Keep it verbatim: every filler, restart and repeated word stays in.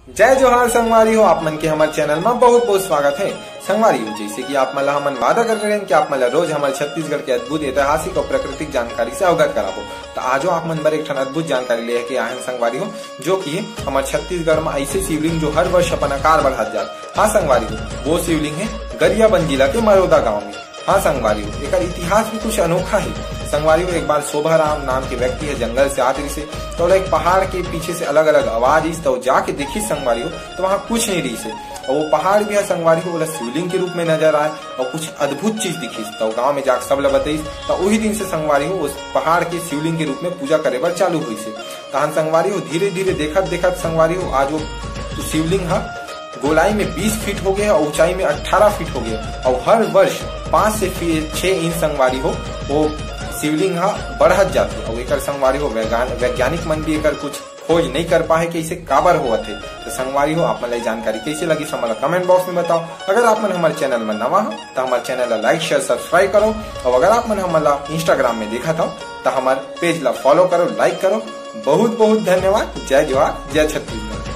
जय जोहार संगवारी हो, आप मन के हमर चैनल म बहुत बहुत स्वागत है। संगवारी हो, जैसे कि आप मन ला हमन वादा कर रहे हैं कि आप मन ला रोज हमर छत्तीसगढ़ के अद्भुत ऐतिहासिक और प्राकृतिक जानकारी से अवगत कराबो, तो आजो आप मन बर एक ठन अद्भुत जानकारी लेके आए हैं संगवारी हो, जो कि हमर छत्तीसगढ़ म ऐसे शिवलिंग जो हर वर्ष अपन आकार बढ़ात जात। हाँ संगवारी हो, वो शिवलिंग है गरियाबंद जिला के मरोदा गांव में। हाँ संगवारी हो, एकर इतिहास भी कुछ अनोखा है। संगवारी हो, एक बार शोभाराम नाम के व्यक्ति है जंगल से आत रहिसे, तो ओला एक पहाड़ के पीछे से अलग-अलग आवाज आइस, तो जाके देखिस संगवारी हो, तो वहाँ कुछ नहीं रहिसे। और वो पहाड़ भी है संगवारी हो, ओला शिवलिंग के रूप में नजर आए और कुछ अद्भुत चीज दिखिस, तो गांव में जाके सब ला बताइस। तो वही दिन से संगवारी हो, उस पहाड़ के शिवलिंग के रूप में पूजा करे बर चालू होइसे। तहन संगवारी हो, धीरे धीरे देखत देखत संगवारी हो, आज वो शिवलिंग हा गोलाई में बीस फीट हो गया और ऊंचाई में अठारह फीट हो गया, और हर वर्ष पाँच से फी-, छह इंच संगवारी हो, वो शिवलिंग हा बढ़त जाथे। और एकर संगवारी हो, वैज्ञान-, वैज्ञानिक मन भी एकर कुछ खोज नहीं कर पाए कि इसे काबर होवत है। तो संगवारी हो, आप मन ला ये जानकारी कैसे लगी, हमन ला कमेंट बॉक्स में बताओ। अगर आप मन हमारे चैनल में नवा हो, तो हमारे चैनल ला लाइक, शेयर, सब्सक्राइब करो, और अगर आप मन हमन ला Instagram में देखत हो, तो हमारे पेज ला फॉलो करो, लाइक करो। बहुत बहुत धन्यवाद। जय जोहार, जय छत्तीसगढ़।